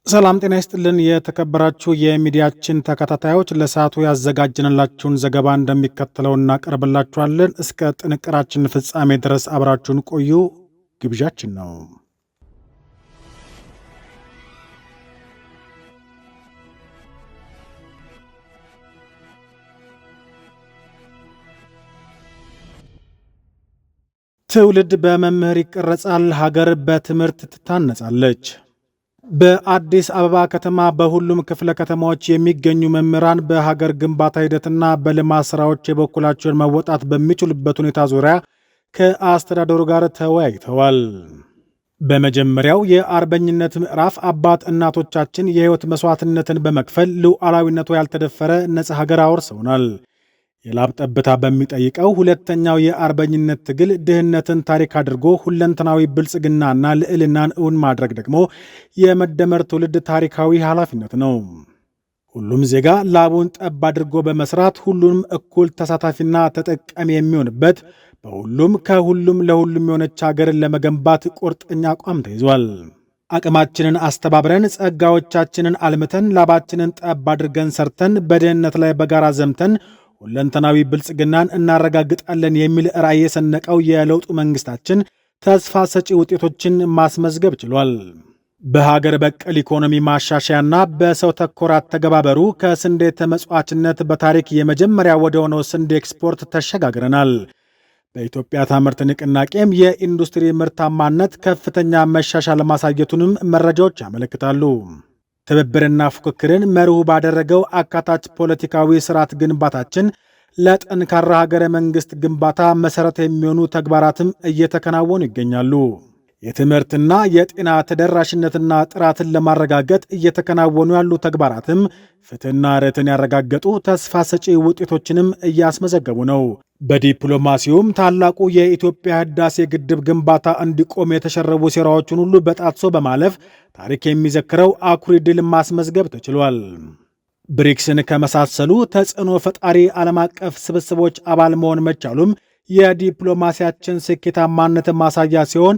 ሰላም ጤና ይስጥልን። የተከበራችሁ የሚዲያችን ተከታታዮች፣ ለሰዓቱ ያዘጋጀንላችሁን ዘገባ እንደሚከተለው እናቀርብላችኋለን። እስከ ጥንቅራችን ፍጻሜ ድረስ አብራችሁን ቆዩ ግብዣችን ነው። ትውልድ በመምህር ይቀረጻል፣ ሀገር በትምህርት ትታነጻለች። በአዲስ አበባ ከተማ በሁሉም ክፍለ ከተማዎች የሚገኙ መምህራን በሀገር ግንባታ ሂደትና በልማት ስራዎች የበኩላቸውን መወጣት በሚችሉበት ሁኔታ ዙሪያ ከአስተዳደሩ ጋር ተወያይተዋል። በመጀመሪያው የአርበኝነት ምዕራፍ አባት እናቶቻችን የሕይወት መስዋዕትነትን በመክፈል ሉዓላዊነቱ ያልተደፈረ ነፃ ሀገር አወርሰውናል። የላብ ጠብታ በሚጠይቀው ሁለተኛው የአርበኝነት ትግል ድህነትን ታሪክ አድርጎ ሁለንተናዊ ብልጽግናና ልዕልናን እውን ማድረግ ደግሞ የመደመር ትውልድ ታሪካዊ ኃላፊነት ነው። ሁሉም ዜጋ ላቡን ጠብ አድርጎ በመስራት ሁሉንም እኩል ተሳታፊና ተጠቃሚ የሚሆንበት፣ በሁሉም ከሁሉም ለሁሉም የሆነች ሀገርን ለመገንባት ቁርጠኛ አቋም ተይዟል። አቅማችንን አስተባብረን፣ ጸጋዎቻችንን አልምተን፣ ላባችንን ጠብ አድርገን ሰርተን፣ በድህነት ላይ በጋራ ዘምተን ሁለንተናዊ ብልጽግናን እናረጋግጣለን የሚል ራዕይ የሰነቀው የለውጡ መንግስታችን ተስፋ ሰጪ ውጤቶችን ማስመዝገብ ችሏል። በሀገር በቀል ኢኮኖሚ ማሻሻያና በሰው ተኮር አተገባበሩ ከስንዴ ተመጽዋችነት በታሪክ የመጀመሪያ ወደ ሆነው ስንዴ ኤክስፖርት ተሸጋግረናል። በኢትዮጵያ ታምርት ንቅናቄም የኢንዱስትሪ ምርታማነት ከፍተኛ መሻሻል ማሳየቱንም መረጃዎች ያመለክታሉ። ትብብርና ፉክክርን መርሁ ባደረገው አካታች ፖለቲካዊ ስርዓት ግንባታችን ለጠንካራ ሀገረ መንግስት ግንባታ መሠረት የሚሆኑ ተግባራትም እየተከናወኑ ይገኛሉ። የትምህርትና የጤና ተደራሽነትና ጥራትን ለማረጋገጥ እየተከናወኑ ያሉ ተግባራትም ፍትህና ርትዕን ያረጋገጡ ተስፋ ሰጪ ውጤቶችንም እያስመዘገቡ ነው። በዲፕሎማሲውም ታላቁ የኢትዮጵያ ህዳሴ ግድብ ግንባታ እንዲቆም የተሸረቡ ሴራዎችን ሁሉ በጣጥሶ በማለፍ ታሪክ የሚዘክረው አኩሪ ድል ማስመዝገብ ተችሏል። ብሪክስን ከመሳሰሉ ተጽዕኖ ፈጣሪ ዓለም አቀፍ ስብስቦች አባል መሆን መቻሉም የዲፕሎማሲያችን ስኬታማነት ማሳያ ሲሆን፣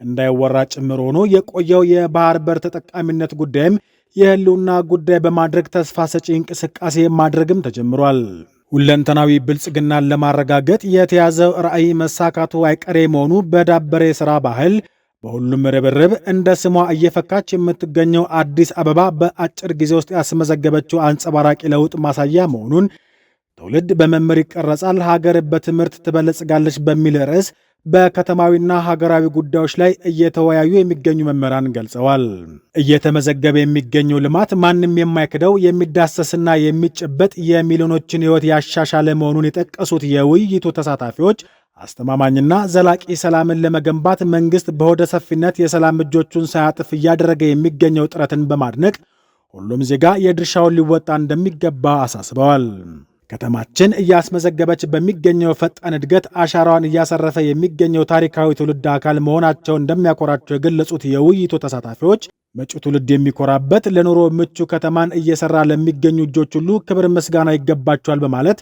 እንዳይወራ ጭምር ሆኖ የቆየው የባህር በር ተጠቃሚነት ጉዳይም የህልውና ጉዳይ በማድረግ ተስፋ ሰጪ እንቅስቃሴ ማድረግም ተጀምሯል። ሁለንተናዊ ብልጽግናን ለማረጋገጥ የተያዘው ራዕይ መሳካቱ አይቀሬ መሆኑ በዳበረ የሥራ ባህል በሁሉም ርብርብ እንደ ስሟ እየፈካች የምትገኘው አዲስ አበባ በአጭር ጊዜ ውስጥ ያስመዘገበችው አንጸባራቂ ለውጥ ማሳያ መሆኑን፣ ትውልድ በመምህር ይቀረጻል፣ ሀገር በትምህርት ትበለጽጋለች በሚል ርዕስ በከተማዊና ሀገራዊ ጉዳዮች ላይ እየተወያዩ የሚገኙ መምህራን ገልጸዋል። እየተመዘገበ የሚገኘው ልማት ማንም የማይክደው፣ የሚዳሰስና የሚጨበጥ፣ የሚሊዮኖችን ሕይወት ያሻሻለ መሆኑን የጠቀሱት የውይይቱ ተሳታፊዎች፣ አስተማማኝና ዘላቂ ሰላምን ለመገንባት መንግስት በሆደ ሰፊነት የሰላም እጆቹን ሳያጥፍ እያደረገ የሚገኘው ጥረትን በማድነቅ ሁሉም ዜጋ የድርሻውን ሊወጣ እንደሚገባ አሳስበዋል። ከተማችን እያስመዘገበች በሚገኘው ፈጣን እድገት አሻራዋን እያሰረፈ የሚገኘው ታሪካዊ ትውልድ አካል መሆናቸው እንደሚያኮራቸው የገለጹት የውይይቱ ተሳታፊዎች፣ መጪው ትውልድ የሚኮራበት ለኑሮ ምቹ ከተማን እየሰራ ለሚገኙ እጆች ሁሉ ክብር ምስጋና ይገባቸዋል በማለት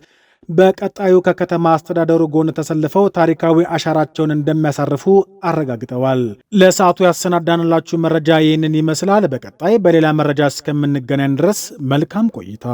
በቀጣዩ ከከተማ አስተዳደሩ ጎን ተሰልፈው ታሪካዊ አሻራቸውን እንደሚያሳርፉ አረጋግጠዋል። ለሰዓቱ ያሰናዳንላችሁ መረጃ ይህንን ይመስላል። በቀጣይ በሌላ መረጃ እስከምንገናኝ ድረስ መልካም ቆይታ።